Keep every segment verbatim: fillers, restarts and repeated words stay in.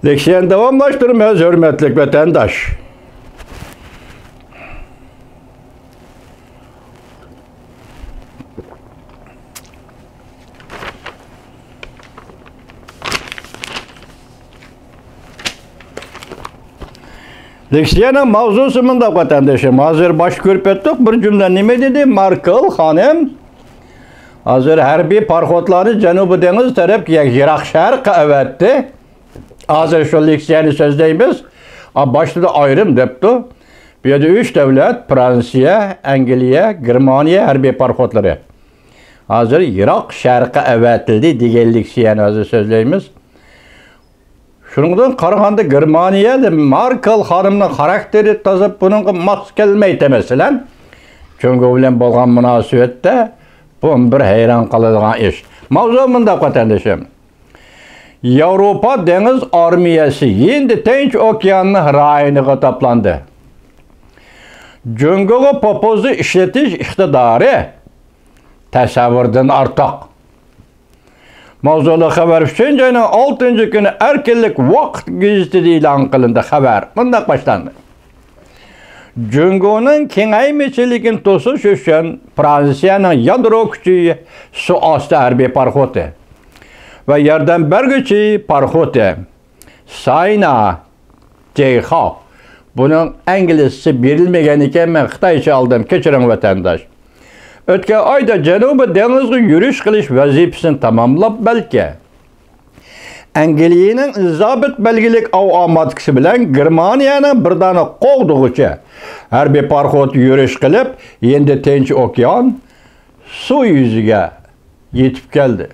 لېكسىيەنى داۋاملاشتۇرىمىز، ھۆرمەتلىك ۋەتەنداش. لېكسىيەنىڭ ماۋزۇسى مۇنداق، ۋەتەندىشىم. ھازىر باشتا كۆرۈپ ئۆتتۇق، بىر جۈملە نېمە دېدى؟ ماركل خانىم ھازىر ھەربىي پاراخوتلارنى جەنۇبىي دېڭىز تەرەپكە، يىراق شەرققە ئەۋەتتى. ھازىر شۇ لېكسىيەنى سۆزلەيمىز. ئا، باشتا ئايرىم دەپتۇ. بۇ يەردە ئۈچ دۆلەت، فرانسىيە، ئەنگلىيە، گېرمانىيە ھەربىي پاراخوتلىرى ھازىر يىراق شەرققە ئەۋەتىلدى دېگەن لېكسىيەنى ھازىر سۆزلەيمىز. شۇنىڭدىن قارىغاندا، گېرمانىيەدە ماركل خانىمنىڭ خاراكتېرى تازا بۇنىڭغا ماس كەلمەيتتى. مەسىلەن، جۇڭگو بىلەن بولغان مۇناسىۋەتتە بۇ بىر ھەيران قالىدىغان ئىش. ماۋزۇ مۇنداق، ۋەتەندىشىم. ياۋروپا دېڭىز ئارمىيەسى ھىندى تىنچ ئوكيان رايونىغا توپلاندى. جۇڭگوغا پوپوزا ئىشلىتىش ئىقتىدارى تەسەۋۋۇردىن ئارتۇق. ماۋزۇلۇق خەۋەر ئۈچىنچى ئاينىڭ ئالتىنچى كۈنى ئەركىنلىك ۋاقىت گېزىتىدە ئېلان قىلىندى. خەۋەر مۇنداق باشلاندى. جۇڭگونىڭ كېڭەيمىچىلىكىنى توسۇش ئۈچۈن فرانسىيەنىڭ يادرو كۈچى سۇ ئاستى ھەربىي پاراخوتى ۋە ياردەم بەرگۈچى پاراخوتى ساينا جېيخاۋ. بۇنىڭ ئىنگلىزچىسى بېرىلمىگەن ئىكەن، مەن خىتايچە ئالدىم، كەچۈرۈڭ ۋەتەنداش. ئۆتكەن ئايدا جەنۇبىي دېڭىزغا يۈرۈش قىلىش ۋەزىپىسىنى تاماملاپ، بەلكى ئەنگلىيەنىڭ ئېلىزابېت بەلگىلىك ئاۋۇ ئامادىكىسى بىلەن گېرمانىيەنىڭ بىر دانە قوغدىغۇچى ھەربىي پاراخوت يۈرۈش قىلىپ، ھىندى تىنچ ئوكيان سۇ يۈزىگە يېتىپ كەلدى.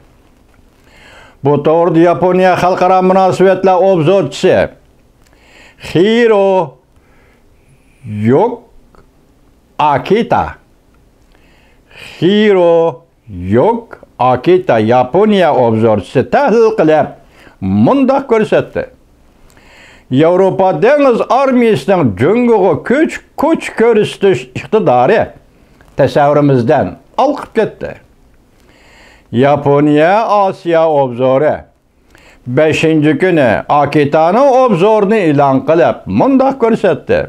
بۇ توغرىدا ياپونىيە خەلقئارا مۇناسىۋەتلەر ئوبزورچىسى خىرو يوك ئاكىتا، خىرو يوك ئاكىتا ياپونىيە ئوبزورچىسى تەھلىل قىلىپ مۇنداق كۆرسەتتى: ياۋروپا دېڭىز ئارمىيىسىنىڭ جۇڭگوغا كۈچ، كۈچ كۆرسىتىش ئىقتىدارى تەسەۋۋۇرىمىزدىن ئالقىپ كەتتى. ياپونىيە ئاسىيا ئوبزورى بەشىنچى كۈنى ئاكىتانىڭ ئوبزورىنى ئېلان قىلىپ مۇنداق كۆرسەتتى: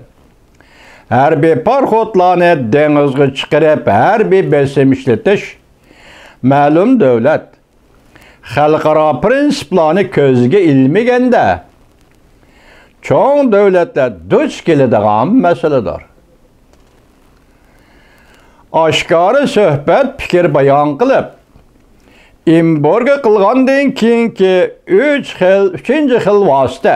ھەربىي پاراخوتلارنى دېڭىزغا چىقىرىپ ھەربىي بېسىم ئىشلىتىش مەلۇم دۆلەت خەلقئارا پىرىنسىپلارنى كۆزگە ئىلمىگەندە، چوڭ دۆلەتلەر دۇچ كېلىدىغان مەسىلىدۇر. ئاشكارا سۆھبەت پىكىر بايان قىلىپ، ئېمبارگو قىلغاندىن كېيىنكى ئۈچ خىل، ئۈچىنچى خىل ۋاسىتە،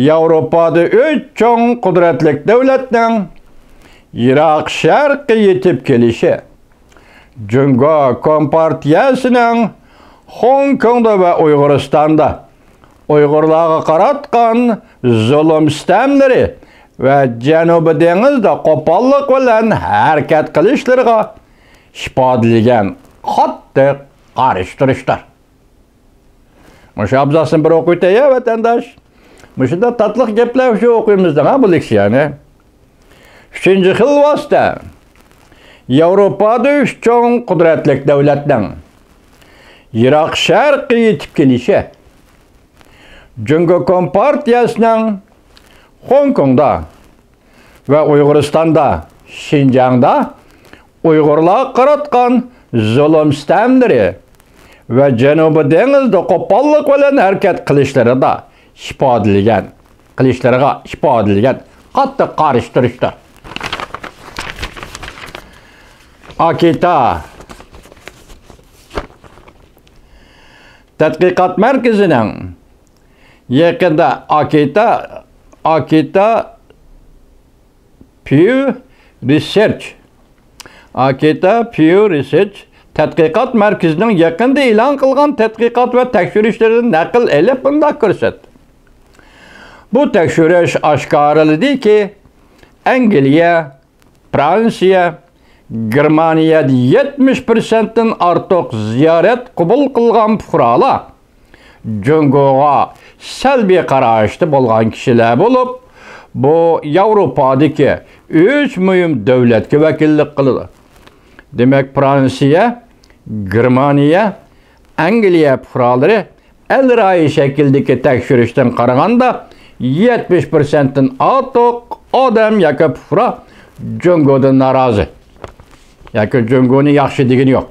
ياۋروپادا ئۈچ چوڭ قۇدرەتلىك دۆلەتنىڭ يىراق شەرققە يېتىپ كېلىشى، جۇڭگو كومپارتىيەسىنىڭ خوڭكوڭدا ۋە ئۇيغۇرىستاندا ئۇيغۇرلارغا قاراتقان زۇلۇم سىتەملىرى ۋە جەنۇبىي دېڭىزدا قوپاللىق بىلەن ھەرىكەت قىلىشلىرىغا ئىپادىلىگەن قاتتىق قارشى تۇرۇشتۇر. مۇشۇ ئابزاسنى بىر ئوقۇۋېتەي، ۋەتەنداش. مۇشۇنداق تاتلىق گەپلەر ئۈچۈن ئوقۇيمىز دەڭ، ھە، بۇ لېكسىيەنى. ئۈچىنچى خىل ۋاسىتە. ياۋروپادا ئۈچ چوڭ قۇدرەتلىك دۆلەتنىڭ يىراق شەرققە يېتىپ كېلىشى. جۇڭگو كومپارتىيەسىنىڭ خوڭكوڭدا ۋە ئۇيغۇرىستاندا، شىنجاڭدا ئۇيغۇرلارغا قاراتقان زۇلۇم سىتەملىرى ۋە جەنۇبىي دېڭىزدا قوپاللىق بىلەن ھەرىكەت قىلىشلىرىدا ئىپادىلىگەن، قىلىشلىرىغا ئىپادىلىگەن قاتتىق قارشى تۇرۇشتۇر. ئاكىتا تەتقىقات مەركىزىنىڭ يېقىندا ئاكىتا، ئاكىتا پيۇ رىسېرچ، ئاكىتا پيۇ رىسېرچ تەتقىقات مەركىزىنىڭ يېقىندا ئېلان قىلغان تەتقىقات ۋە تەكشۈرۈشلىرىدىن نەقىل ئېلىپ مۇنداق كۆرسەتتى. بۇ تەكشۈرۈش ئاشكارىلىدىكى، ئەنگلىيە، فرانسىيە، گېرمانىيەدە يەتمىش پىرسەنتتىن ئارتۇق زىيارەت قوبۇل قىلغان پۇقرالار جۇڭگوغا سەلبىي قاراشتا بولغان كىشىلەر بولۇپ، بۇ ياۋروپادىكى ئۈچ مۇھىم دۆلەتكە ۋەكىللىك قىلىدۇ. دېمەك، فرانسىيە، گېرمانىيە، ئەنگلىيە پۇقرالىرى ئەل رايى شەكلىدىكى تەكشۈرۈشتىن قارىغاندا، يەتمىش پىرسەنتتىن ئارتۇق ئادەم ياكى پۇقرا جۇڭگودىن نارازى ياكى جۇڭگونى ياخشى دېگىنى يوق.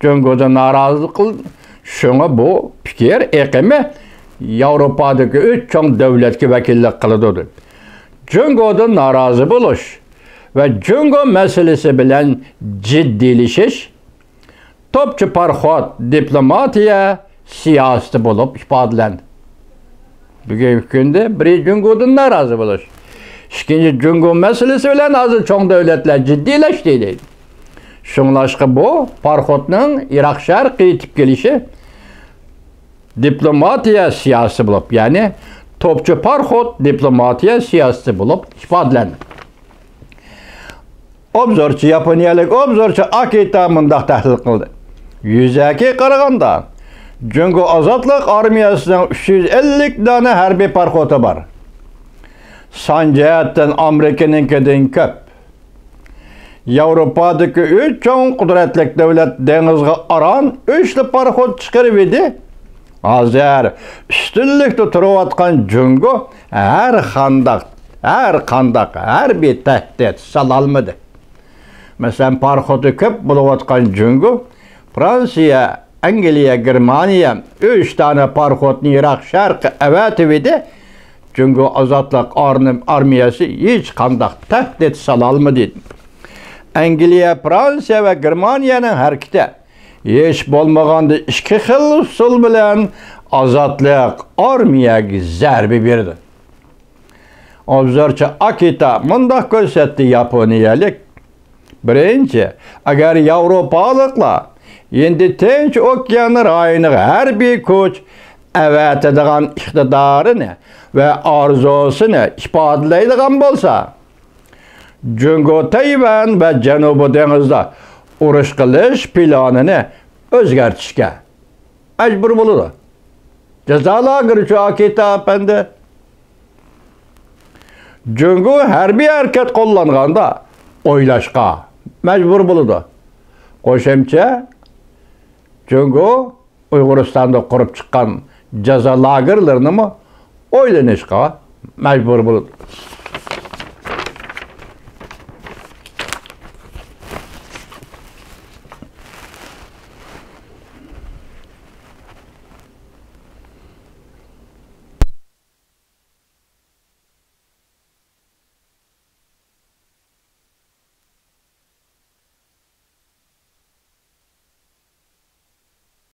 جۇڭگودىن نارازىلىق قىل-، شۇڭا بۇ پىكىر ئېقىمى ياۋروپادىكى ئۈچ چوڭ دۆلەتكە ۋەكىللىك قىلىدۇ، دەپ. جۇڭگودىن نارازى بولۇش ۋە جۇڭگو مەسىلىسى بىلەن جىددىيلىشىش توپچى پاراخوت دىپلوماتىيە سىياسىتى بولۇپ ئىپادىلەندى. بۈگۈنكى كۈندە بىرى جۇڭگودىن نارازى بولۇش، ئىككىنچى جۇڭگو مەسىلىسى بىلەن ھازىر چوڭ دۆلەتلەر جىددىيلەشتى دەيدۇ. شۇڭلاشقا بۇ پاراخوتنىڭ يىراق شەرققە يېتىپ كېلىشى دىپلوماتىيە سىياسىتى بولۇپ، يەنى توپچى پاراخوت دىپلوماتىيە سىياسىتى بولۇپ ئىپادىلەندى. ئوبزورچى، ياپونىيەلىك ئوبزورچى ئاكىتا مۇنداق تەھلىل قىلدى: يۈزەكى قارىغاندا، جۇڭگو ئازادلىق ئارمىيەسىنىڭ ئۈچ يۈز ئەللىك دانە ھەربىي پاراخوتى بار. سان جەھەتتىن ئامېرىكىنىڭكىدىن كۆپ. ياۋروپادىكى ئۈچ چوڭ قۇدرەتلىك دۆلەت دېڭىزغا ئاران ئۈچلا پاراخوت چىقىرىۋىدى. ھازىر ئۈستۈنلۈكتە تۇرۇۋاتقان جۇڭگو ھەر قانداق، ھەر قانداق ھەربىي تەھدىت سالالمىدى. مەسىلەن، پاراخوتى كۆپ بولۇۋاتقان جۇڭگو، فرانسىيە، ئەنگلىيە، گېرمانىيە ئۈچ دانە پاراخوتنى يىراق شەرققە ئەۋەتىۋىدى. جۇڭگو ئازادلىق ئارمىيەسى ھېچقانداق تەھدىت سالالمىدى. ئەنگلىيە، فرانسىيە ۋە گېرمانىيەنىڭ ھەرىكىتى ھېچ بولمىغاندا ئىككى خىل ئۇسۇل بىلەن ئازادلىق ئارمىيەگە زەربە بېرىدۇ. ئوبزورچى ئاكىتا مۇنداق كۆرسەتتى: ياپونىيەلىك، بىرىنچى، ئەگەر ياۋروپالىقلار ھىندى تىنچ ئوكيان رايونىغا ھەربىي كۈچ ئەۋەتىدىغان ئىقتىدارىنى ۋە ئارزۇسىنى ئىپادىلەيدىغان بولسا، جۇڭگو تەيۋەن ۋە جەنۇبىي دېڭىزدا ئۇرۇش قىلىش پىلانىنى ئۆزگەرتىشكە مەجبۇر بولىدۇ. جازا لاگېرىچۇ، ئاكىتا ئەپەندى؟ جۇڭگو ھەربىي ھەرىكەت قوللانغاندا ئويلاشقا مەجبۇر بولىدۇ. قوشۇمچە، جۇڭگو ئۇيغۇرىستاندا قۇرۇپ چىققان جازا لاگېرلىرىنىمۇ ئويلىنىشقا مەجبۇر بولىدۇ.